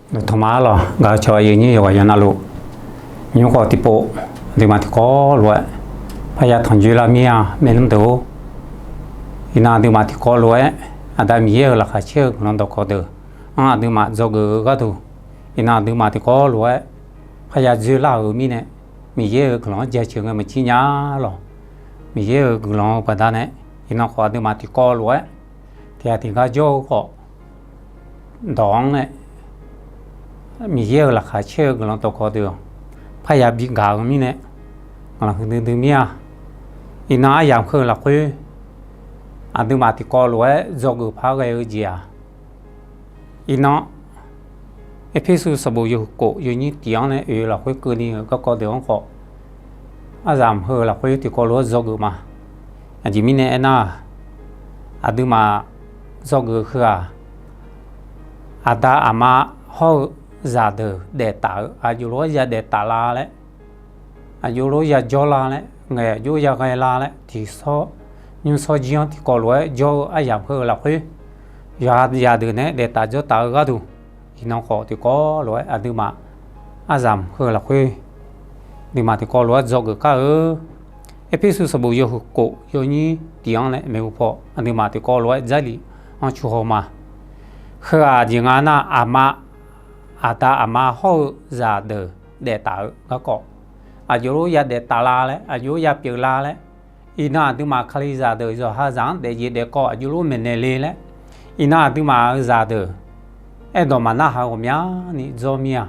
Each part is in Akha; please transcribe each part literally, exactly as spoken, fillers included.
Tanqma arlawq, gaq-eu cawq aqyuif nyir yawqghaq yawqnavluf, nymr khawf tiqpov, aqduimaf tiqkawv lof-aer parya tanqjoe lar mir-a, maernmr deuq-or. Iqnan aqduimaf tiqkawv lof-aer Aqda Miqyaer-euq laqkhaq caer-eu guiqlanq dawqkawq deuq-anr aqduimaf dzawgeuf-eu gharduq, iqnan aqduimaf tiqkawv lof-aer parya dzoerlar-euq mirnae, Miqyaer-euq guiqlanq-anr jaceuq ngae maqjir nya lawq. Miqyaer-euq guiqlanq-eu baqdanae, iqnan khawf aqduimaf tiqkawv lof-aer tiqghaq tiqgar jawr-eu khawf, dawq-anr nae Miqyaer-euq laqkhaq caer-eu guiqlanq dawqkawq deuq-anr parya bigaq-eu mirnae, ngaqlaq huiqdui dui mir-a. Iqnan aryamq heu-eu lafkhoer aqduimaf tiqkawv lof-aer dzawgeuf par ghae-eu jeq-aq, iqnan Erpersu sanqbof yawhuiq kof yawnyir tiq-anr nae oe-eu lafkhoer keuvni-euq garkawv deuq-anr khawf, aryamq heu-eu lafkhoer tiqkawv lof-aer dzawgeuf ma. Aqjeq mirnae aernar-aq, aqduimaf dzawgeuf heu-aq, aqda aqma hawr-eu zaqdeuq daef taf-eu aqjox lof-aer ya daef taf la laer, aqjox lof-aer ya jawr la laer, ngaeq aqjox ya ghae la laer, tiqsawr nymrshawr jir-anr tiqkawv lof-aer jawr-eu aryamq heu-eu lafkhoer, yawqha zaqdeuq nae daef taf jawr taf-eu gharduq, iqnan khawf tiqkawv lof-aer aqduimaf aryamq heu-eu lafkhoer, aqduimaf tiqkawv lof-aer dzawgeuf kar-eu. Erpersu sanqbof yawhuiq kof yawnyir tiq-anr nae maeqhu paw aqduimaf tiqkawv lof-aer Jarlif-anr cu haw ma. Heu-aq jeq nga nar, aqma aqda aqma hawr-eu zaqdeuq daef taf-eu garkawv, aqjox lof ya daef taf la laer, aqjox ya pyeuf la laer, iqnan aqduimaf kalizaq deuq yawqha zaq-anr daefjeq daefkawv aqjox lof maeqnaeq le laer, iqnan aqduimaf-euq zaqdeuq aerdawq maqnar haq-eu ghawqmyani dzawr mir-a.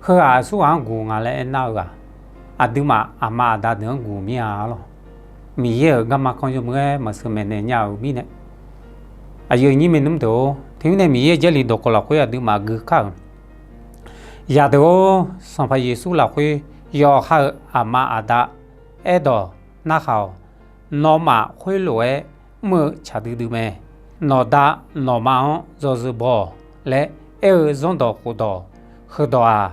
Heu-aq aqsurghaq-anr guq nga laer aernar-eu ghaq, aqduimaf aqma aqda deuq-anr guq mir-a lawq. Miqyaer-euq garma kanr yawmuiq-aer maqsheuq maeqnaeq nya-euq mirnae, aqyuif aqnyir maernmr deuq-or, teumirnae Miqyaer Jarlif dawqkawq lafkhoer aqduimaf gui kar-euq. Zaqdeuq-or, Sanqpaq Yeqsur lafkhoer yawqha-euq aqma aqda aerdawq narhaq-awq. Nawmaf khoerlof-aer mr-eu tsaq duidui mae. Nawqda nawqma-anr yawzeu baw-awq laer aer-eu zanrdawq khofdawq heudawq-aq,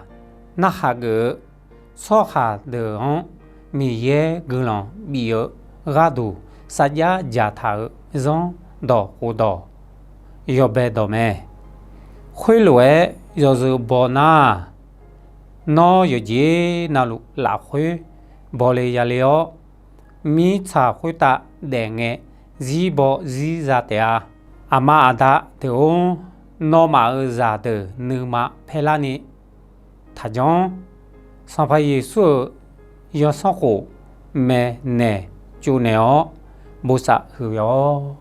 narhaq geuf-eu tsawrhaq deuq-anr Miqyaer guiqlanq bif-eu gharduq sarjax dzaqtaq-euq zanrdawq khofdawq yawbae dawq mae. Khoerlof-aer yawzeu baw nar, nawr yawqjeq navluf lafkhoer bawle yale-awr, mirtsaq khoertav daef ngae zir baw zir za taef-a. Aqma aqda deuq-or, nawmaf-euq zaqdeuq nuima paerlarni taqjanr. Sanqpaq Yeqsur-euq yawsanr khof maeqnaeq tsovnaeq-awr bosav huiq-awq.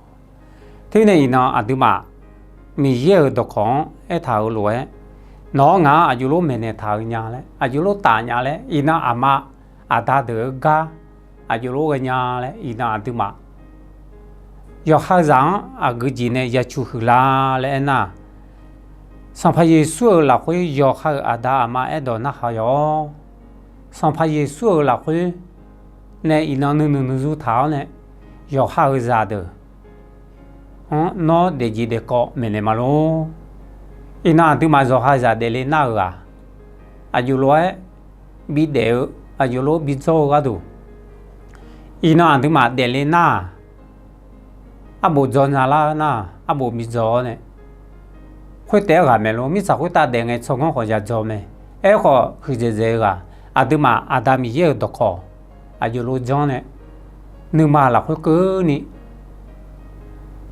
Teumirnae iqnan aqduimaf Miqyaer-euq dawqkawq-anr aertaq-euq lof-aer, nawq-anr ngaq-anr aqjox lof maeqnaeq taq-eu nya laer, aqjox lof taf nya laer, iqnan aqma aqda deuq-eu gar aqjox lof ghae nya laer, iqnan aqduimaf yawqha zaq-anr aqgeu jeq nae ya cu huiq la laer aernar, Sanqpaq Yeqsur-euq lafkhoer yawqha-euq aqda aqma aerdawq narhaq-awq. Sanqpaq Yeqsur-euq lafkhoer nae iqnan nuinoeq nuizu taq-awr nae, yawqha-euq zaqdeuq-anr nawr daefjeq daefkawv maeqnaeq ma lor. Iqnan aqduimaf yawqha zaq daefle nar-euq-aq, aqjox lof-aer bidaef-eu, aqjox lof bidzawr-eu gharduq, iqnan aqduimaf daefle nar-aq, arbof dzaw nya lar-eu nar-aq, arbof bidzaw-awr nae, khoertaef-aer ghaq maeq lor. Mirtsaq khoertav daef ngae tsawrganr khawf ya dzaw mae. Aerkhawf, huiqdzaeq dzaeq-eu ghaq, aqduimaf Aqda Miqyaer-euq dawqkawq aqjox lof janr nae, nuima lafkhoer keuvni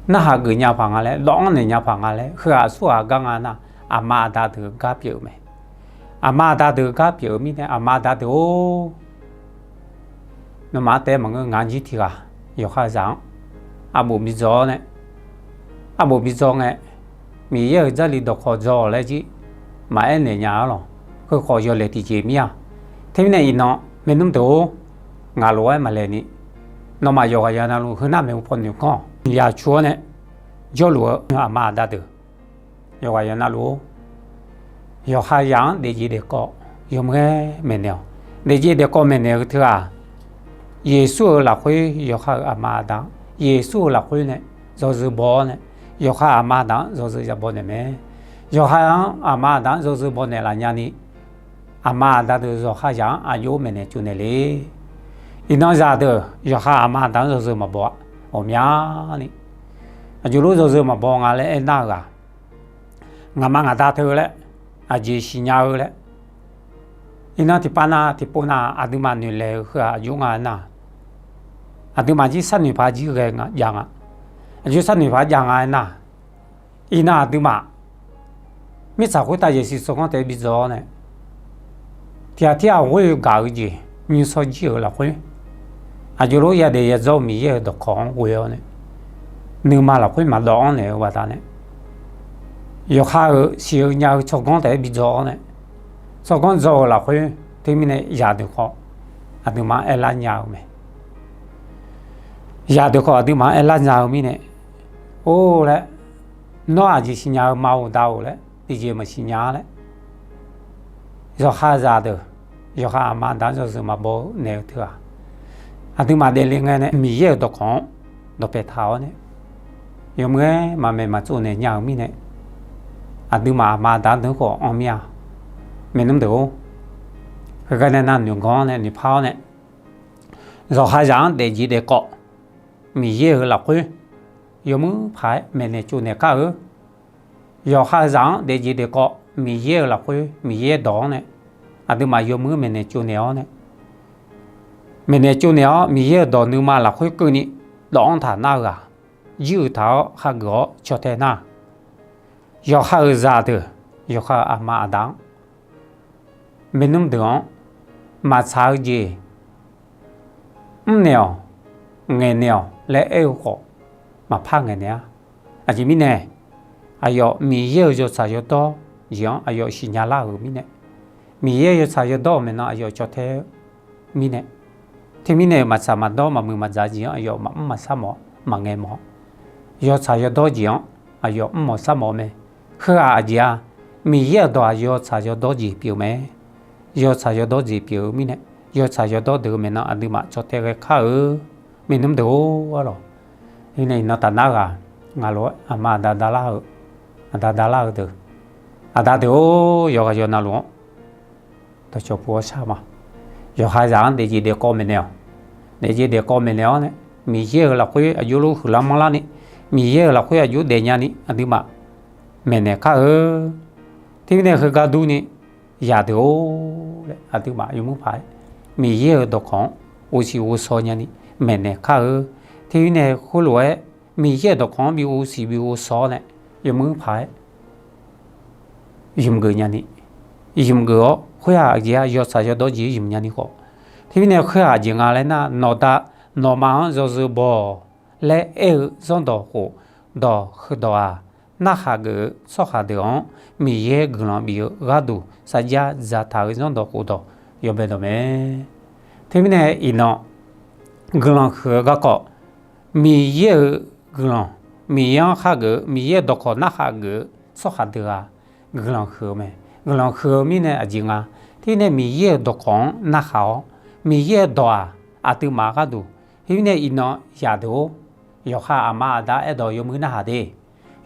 narhaq geuf nya paq nga laer, dawv-anr naeq nya paq nga laer, heu-aq aqsurghaq gar nga nar, aqma aqda deuq-eu gar pyeuf-eu mae. Aqma aqda deuq-eu gar pyeuf-eu mirnae, aqma aqda deuq-or, nawmaf-anr taef-aer maqngeur, ngaq-anr jir tiq ghaq yawqha zaq-anr arbof bidzaw-awr nae, arbof bidzaw ngae, Miqyaer-euq Jarlif dawqkawq dzaw-awq laer jir maqaer naeq nya-ar lawq. Heu khawf yawlaeq tiqjeq mir-a. Teumirnae iqnan maernmr deuq-or, ngaq lof-aer maqlaeq ni, nawmaf yawqghaq yawqha navluf heunar maeqhu paw noeqkanr-awq. Yaq cu-awr nae jawrluf-eu aqma aqda deuq, yawqghaq yawqha navluf-or, yawqha zaq-anr daefjeq daefkawv yawmuiq-aer maeqnaeq-awq. Daefjeq daefkawv maeqnaeq-eu teughaq, Yeqsur-euq lafkhoer yawqha-euq aqma aqda-anr, Yeqsur-euq lafkhoer nae yawzeu baw-awr nae, yawqha aqma aqda-anr yawzeu ya baw naeq mae. Yawqha-anr aqma aqda-anr yawzeu baw naeqlaf nyani, aqma aqda deuq yawqha zaq-anr aqjox-aer maeqnaeq tsovnaeq le. Iqnan zaqdeuq yawqha aqma aqda-anr yawzeu maqbaw-a. Ghawqmyani aqjox lof yawzeu maqbaw nga laer aernar-eu ghaq, ngaqma ngaqda teu laer aqjeq siqnya-eu laer, iqnan tiqpav nav tiqpov nav aqduimaf noeqlaeq-eu heu-aq aqjox nga aernar, aqduimaf jir sharnoeq paq jir ghae jav nga. Aqjox sharnoeq paq jav nga aernar, iqnan aqduimaf mirtsaq khoertav yaeqsiq tsawrganr taef-aer bidzaw-awr nae, tiqghaq tirghaq ghoer-eu gaq-eu jeq, nymrshawr jir-euq lafkhoer, aqjox lof yadaef yadzawr-eu Miqyaer-euq dawqkawq-anr ghoe-awr nae, nuima lafkhoer maqdawv-anr naeq-eu baqdanae, yawqha-euq siq-eu nya-eu tsawrganr taef-aer bidzaw-awr nae, tsawrganr dzaw-eu lafkhoer teumirnae yadeuq khawf aqduimaf-anr aerlar nya-eu mae. Yadeuq khawf aqduimaf-anr aerlar nya-eu mirnae, or laer, nawr aqjeq siqnya-eu ma-or da-or laer tiqjeq maqsiq nya laer, yawqha zaqdeuq, yawqha aqma aqda-anr yawzeu maqbaw-eu naeq-eu teughaq, aqduimaf daefle ngae nae Miqyaer-euq dawqkawq-anr dawqpae taq-awr nae, yawmuiq-aer maqmaeq maqtsov naeq nya-eu mirnae, aqduimaf aqma aqda-anr deuq khawf anr mir-a. Maeqnmr deuq-or, heugar nae navnoeq ganq-anr nae noeqpar-awr nae, yawqha zaq-anr daefjeq daefkawv Miqyaer-euq lafkhoer yawmuiq paq-aer maeqnaeq tsovnaeq kar-eu. Yawqha zaq-anr daefjeq daefkawv Miqyaer-euq lafkhoer Miqyaer dawq-anr nae, aqduimaf yawmuiq maeqnaeq tsovnaeq-awr nae, maeqnaeq tsovnaeq-awr Miqyaer-euq dawq nuima lafkhoer keuvni dawv-anr taq nar-eu ghaq, jir-euq taq-awr khageuf-awr caw tae nar, yawqha-euq zaqdeuq, yawqha-euq aqma aqda-anr, maernmr deuq-anr maqtsaq-eu jeq mrnaeq-awq, ngaeqnaeq-awq laer aer-eu khawf, maqpar ngaeqnaeq-a. Aqjeq mirnae, aqyawf Miqyaer-euq yawtsaq yawdawr jeq-anr aqyawf siqnya lar-euq mirnae, Miqyaer yawtsaq yawdawr-euq maeqnan aqyawf caw tae-eu mirnae, teumirnae maqtsaq maqdawr maqmuiq maqdzaq jeq-anr aqyawf maqmr maqsar mawf, maqngaeq mawf-awr, yawtsaq yawdawr jeq-anr aqyawf mrmawf sar mawf-eu mae. Heu-aq aqjeq-a, Miqyaer-euq dawq-aq yawtsaq yawdawr jeq pyeuf-eu mae. Yawtsaq yawdawr jeq pyeuf-eu mirnae, yawtsaq yawdawr deuq-eu maeqnan aqduimaf caw tae ghae kar-eu, maernmr deuq-or arlawq. Teumirnae iqnan tafnar ghaq, ngaq lof-aer aqma aqda dalar-eu, aqda dalar-eu deuq, aqda deuq-or, yawqghaq yawqnavluf-anr dawqcawq puq-awr shar ma. Yawqha zaq-anr daefjeq daefkawv maeqnaeq-awq. Daefjeq daefkawv maeqnaeq-awr nae, Miqyaer-euq lafkhoer aqjox lof huiqlar manrlar ni, Miqyaer-euq lafkhoer aqjox daefnya ni aqduimaf maeqnaeq kar-eu. Teumirnae heugar durni, yadeuq-or laer aqduimaf yawmuiq paq-aer Miqyaer-euq dawqkawq-anr ghovsiq ghovshaw nyani maeqnaeq kar-eu. Teumirnae khoerlof-aer Miqyaer-euq dawqkawq-anr bi ghovsiq bi ghovshaw-awr nae, yawmuiq paq-aer ymq geuf nyani, ymq geuf-awr khoer-aq aqjeq-a yawtsaq yawdawr jeq ymq nyani khawf, teumirnae khoer-aq aqjeq nga laer nar, nawqda nawqma-anr yawzeu baw-awq laer aer-eu zanrdawq khof, dawq heudawq-aq, narhaq geuf-eu tsawrhaq deuq-anr Miqyaer guiqlanq bif-eu gharduq sarjax dzaqtaq-euq zanrdawq khofdawq yawbae dawq mae. Teumirnae iqnan guiqlanq huiq-eu garkawv, Miqyaer-euq guiqlanq, Miqyaer-anr khar geuf-eu, Miqyaer-euq dawqkawq narhaq geuf-eu tsawrhaq deuq-aq, guiqlanq huiq-eu mae. Guiqlanq huiq-eu mirnae aqjeq nga, teumirnae Miqyaer-euq dawqkawq-anr narhaq-awr, Miqyaer-euq dawq-aq aqduimaf gharduq, teumirnae iqnan yadeuq-or, yawqha aqma aqda aerdawq yawmuiq narhaq de.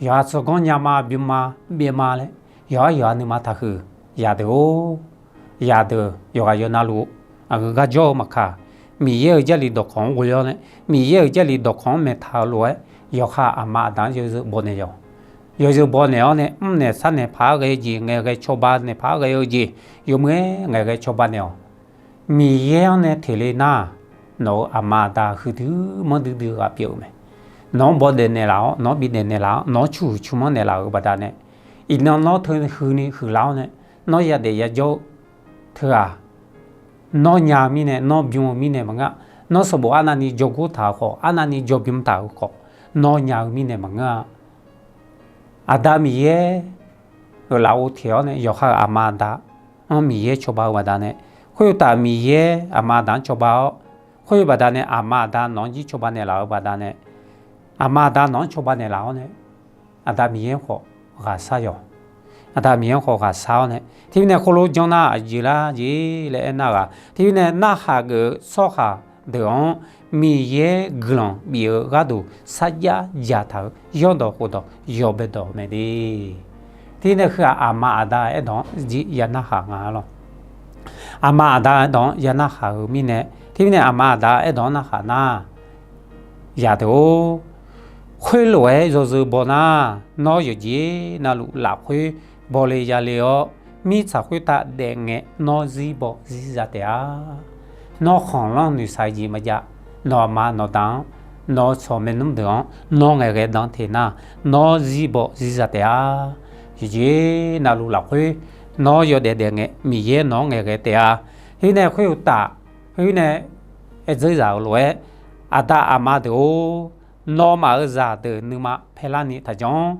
Yawqha tsawrganr nya ma, bym ma, byaev ma laer, yawqha yawqha nuima taqhuiq, yadeuq-or, yadeuq yawqghaq yawqnavluf, aqgeu gar jawr-eu maqkaq, Miqyaer-euq Jarlif dawqkawq-anr ghoe-awr nae, Miqyaer-euq Jarlif dawqkawq-anr maeqtaq-eu lof-aer, yawqha aqma aqda-anr yawzeu baw naeq-awq. Yawzeu baw naeq-awr nae, mrnaeq sharnaeq paq-aer ghae-eu jeq, ngaeqghae cawba naeq paq-aer ghae-eu jeq, yawmuiq-aer ngaeqghae cawba naeq-awq. Miqyaer-anr nae teq le nar, nawq-euq aqma aqda huiqdui manrdui dui ghaq pyeuf-eu mae. Nawq-anr baw daef naeqlaf-awr, nawq-anr bi daef naeqlaf-awr, nawq-anr cuq huiq cuq manr naeqlaf-euq baqdanae, iqnan nawr teu huini huiqlar-awr nae, nawr yadaef yajawr-eu teughaq, nawr nya-eu mirnae, nawr bym-eu mirnae maqngeur-a. Nawr sanqbof arnavni jawrgor taq-euq khawf, arnavni jawrbym taq-euq khawf, nawr nya-eu mirnae maqngeur-a. Aqda Miqyaer-euq lafov teq-awr nae yawqha-euq aqma aqda-anr Miqyaer cawba-eu baqdanae, khoeruqtaf Miqyaer aqma aqda-anr cawba-awr, khoer baqdanae aqma aqda nawq-anr jir cawba naeqlaf-eu baqdanae, aqma aqda nawq-anr cawba naeqlaf-awr nae, Aqda Miqyaer-anr khawf ghaqshar yawq. Aqda Miqyaer-anr khawf ghaqshar-awr nae, teumirnae khoerlof janr nar aqjeq lar jeq laer aernar ghaq, teumirnae narhaq geuf-eu tsawrhaq deuq-anr Miqyaer guiqlanq bif-eu gharduq sarjax dzaqtaq-euq zanrdawq khofdawq yawbae dawq mae de. Teumirnae heu-aq aqma aqda aerdawq-anr jir ya narhaq nga lawr. Aqma aqda aerdawq-anr ya narhaq-eu mirnae, teumirnae aqma aqda aerdawq-anr narhaq nar, yadeuq-or, khoerlof-aer yawzeu baw nar, nawr yawqjeq navluf lafkhoer bawle yale-awr, mirtsaq khoertav daef ngae nawr zir baw zir za taef-a. Nawr khanqlanr noeqshaq-eu jeq maqjav. Nawq aqma nawqda-anr, nawq-eu tsawq maernmr deuq-anr, nawr ngaeqghae dan teq nar, nawr zir baw zir za taef-a. Yawqjeq navluf lafkhoer nawr yawdaef daef ngae Miqyaer nawq-anr ngaeqghae taef-a. Khoer nae khoer uqtaf, khoer nae aer dzeur zaq-euq lof-aer, aqda aqma deuq-or, nawmaf-euq zaqdeuq nuima paerlarni taqjanr.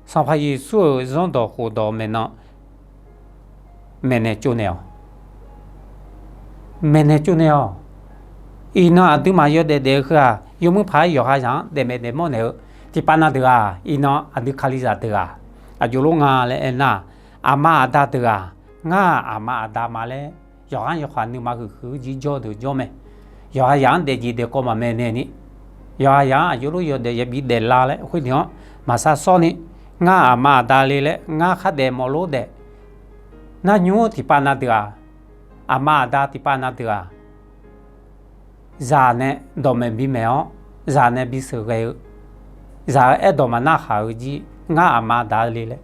Sanqpaq Yeqsur-euq zanrdawq khofdawq maeqnan maeqnaeq tsovnaeq-awq. Maeqnaeq tsovnaeq-awq. Iqnan aqduimaf yawdaef daef-eu heu-aq, yawmuiq paq-aer yawqha zaq-anr daefmaeq daefmawr naeq-eu tiqpav na deuq-aq, iqnan aqdui Kalizaq deuq-aq, aqjox lof nga laer aernar, aqma aqda deuq-aq, ngar-aq aqma aqda ma laer yawqghaq yawqha nuima huiq huiq-eu jir jawr deuq jawr mae. Yawqha yaq-anr daefjeq daefkawv maqmaeq naeq ni, yawqha yaq-anr aqjox lof yawdaef yabi daeflar laer khoerdeuq-anr maqsar sawr ni, ngar aqma aqda le laer ngar khardaef mawf lor daef nar nymr-eu tiqpav na deuq-aq, aqma aqda tiqpav na deuq-aq, zaq nae dawqmaeq bimaeq-awr, zaq nae bisheuq ghae-eu, zaq-eu aerdawq maqnarhaq-eu jir ngar aqma aqda le laer,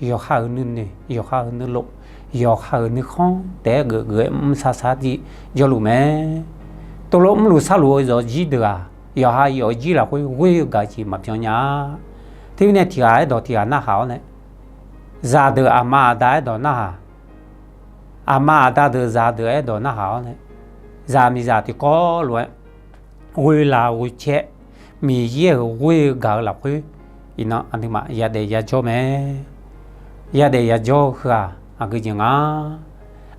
yawqha-euq nuinoeq, yawqha-euq nuilov, yawqha-euq nuikhanr taef-aer geuf geuf-aer mr sar sar jir jawrluf mae. Tov lof mrluf sharluf-eu zawqjir deuq-aq, yawqha yawf-eu jir lafkhoer ghoer-eu gaq-eu jeq maqbyan nya-a. Teumirnae tiq ghaq aerdawq tiq ghaq narhaq-awr nae, zaqdeuq aqma aqda aerdawq narhaq, aqma aqda deuq zaqdeuq aerdawq narhaq-awr nae, zaq miqzaq tiqkawv lof-aer ghoe la ghoe cae, Miqyaer-euq ghoer-eu gaq-eu lafkhoer, iqnan aqduimaf yadaef yajawr mae. Yadaef yajawr-eu heu-aq, aqgeu jeq nga.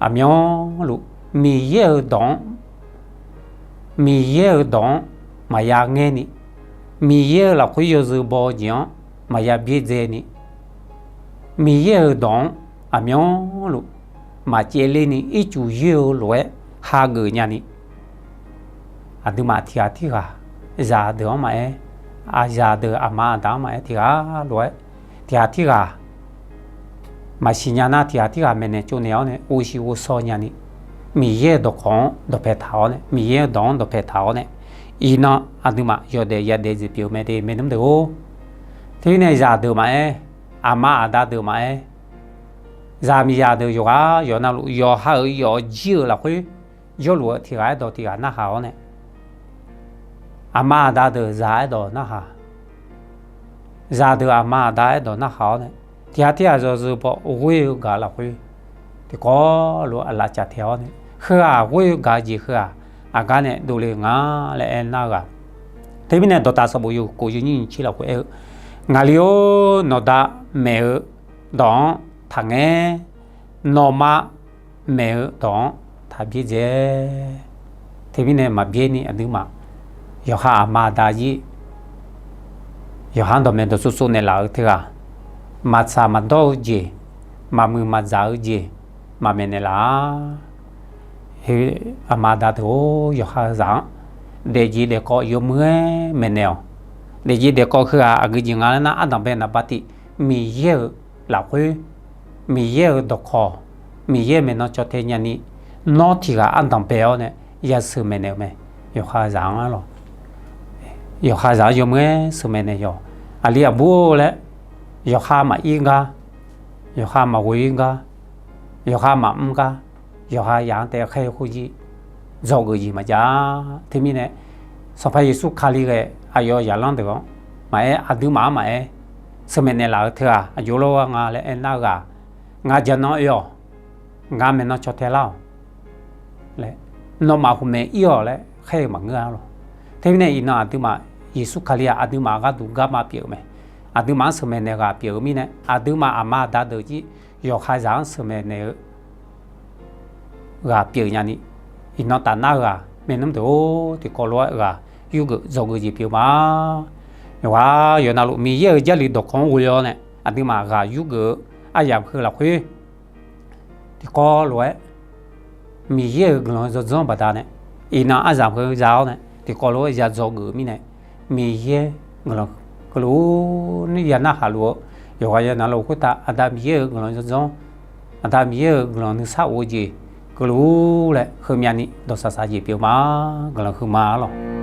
Aqmyanluf Miqyaer-euq dawq-anr, Miqyaer-euq dawq-anr maqya ngaer ni, Miqyaer-euq lafkhoer yawzeu baw-eu jeq-anr maqya byaerdzae ni, Miqyaer-euq dawq-anr aqmyanluf maqcaevler ni ircuf yoer-eu lof-aer hageuf nyani, aqduimaf tiq ghaq tirghaq zaqdeuq-anr maqaer, zaqdeuq aqma aqda-anr maqaer, tiq ghaq lof-aer tiq ghaq tirghaq maqsiq nya nar, tiq ghaq tirghaq maeqnaeq tsovnaeq-awr nae ghovshiq ghovshaw nyani, Miqyaer-euq dawqkawq-anr dawqpae taq-awr nae, Miqyaer-euq dawq-anr dawqpae taq-awr nae, iqnan aqduimaf yawdaef yadaef jeq pyeuf-eu mae de maernmr deuq-or. Teumirnae zaqdeuq maqaer, aqma aqda deuq maqaer, zaq miqzaq deuq yawqghaq yawqha navluf yawqha-euq yawf jir-euq lafkhoer jawrluf-eu tiq ghaq aerdawq tiq ghaq narhaq-awr nae, aqma aqda deuq zaq aerdawq narhaq, zaqdeuq aqma aqda aerdawq narhaq-awr nae, tiq ghaq tirghaq yawzeu baw ghoer-eu gaq-eu lafkhoer tiqkawv lof-aer aqlaf caf taeq-awr nae, heu-aq ghoer-eu gaq-eu jeq heu-aq, aqgar nae dovle nga laer aernar-eu ghaq. Teumirnae dawqtaf sanqbof yawhuiq kof yawnyir nyiq tser lafkhoer aer-eu, Ngaqli-or, nawqda maeq-eu dawq-anr taqngaer, nawqma maeq-eu dawq-anr taqbyaerdzae. Teumirnae maqbyaer ni aqduimaf yawqha aqma aqda jir yawqha-anr dawqmaeq dawqtsov tsov naeqlaf-eu teughaq, maqtsaq maqdawr-eu jeq, maqmuiq maqdzaq-eu jeq maqmaeq naeqlaf-a. Aqma aqda deuq-or, yawqha-eu zaq-anr daefjeq daefkawv yawmuiq-aer maeqnaeq-awq. Daefjeq daefkawv heu-aq aqgeu jeq nga laer nar, ardanqbae naqba tiq Miqyaer-euq lafkhoer, Miqyaer-euq dawqkawq, Miqyaer maeqnan caw tae nyani, nawr tiq ghaq ardanqbae-awr nae yasheuq maeqnaeq-eu mae. Yawqha zaq-anr arlawq, yawqha zaq-anr yawmuiq-aer sheuq maeqnaeq yawq. Aqli aqbur laer, yawqha maqir gar, yawqha maqghoe-ir gar, yawqha maqmr gar, yawqha yaq-anr taef khaer khoerjir dzawgeuf jeq maqjav-a. Teumirnae Sanqpaq Yeqsur Kali ghae aqyawf zaqlanr deuq-anr maqaer, aqduimaf-anr maqaer, sheuq maeqnaeq laf-eu teughaq aqjox lawr-a nga laer aernar-eu ghaq, ngaq jaqnan oe-awq, ngaq maeqnan caw tae lar-awq laer, nawmaf khofmaeq ir-awq laer khaer-eu maqngeur-a lawq. Teumirnae iqnan aqduimaf Yeqsur Kali-aq aqduimaf gharduq garma pyeuf-eu mae. Aqduimaf-anr sheuq maeqnaeq ghaq pyeuf-eu mirnae, aqduimaf aqma aqda deuq jir yawqha zaq-anr sheuq maeqnaeq-eu ghaq pyeuf nyani, iqnan tafnar-eu ghaq maernmr deuq-or, tiqkawv lof-aer ghaq yurgeuf dzawgeuf jeq pyeuf ma. Yawqghaq yawqnavluf Miqyaer-euq Jarlif dawqkawq-anr ghoe-awr nae, aqduimaf ghaq yurgeuf-eu aryamq heu lafkhoer tiqkawv lof-aer Miqyaer-euq guiqlanq yawdzanr baqdanae, iqnan aryamq heu za-awr nae tiqkawv lof-aer ya dzawgeuf-eu mirnae, Miqyaer guiqlanq keuvluf-ur, ya narhaq luf-eu yawqghaq yawqnavluf khoertav Aqda Miqyaer-euq guiqlanq yawdzanr, Aqda Miqyaer-euq guiqlanq nuisar of-eu jeq keuvluf-ur laer heumyavni dawqsaq saq jeq pyeuf ma. Guiqlanq huiqma arlawq.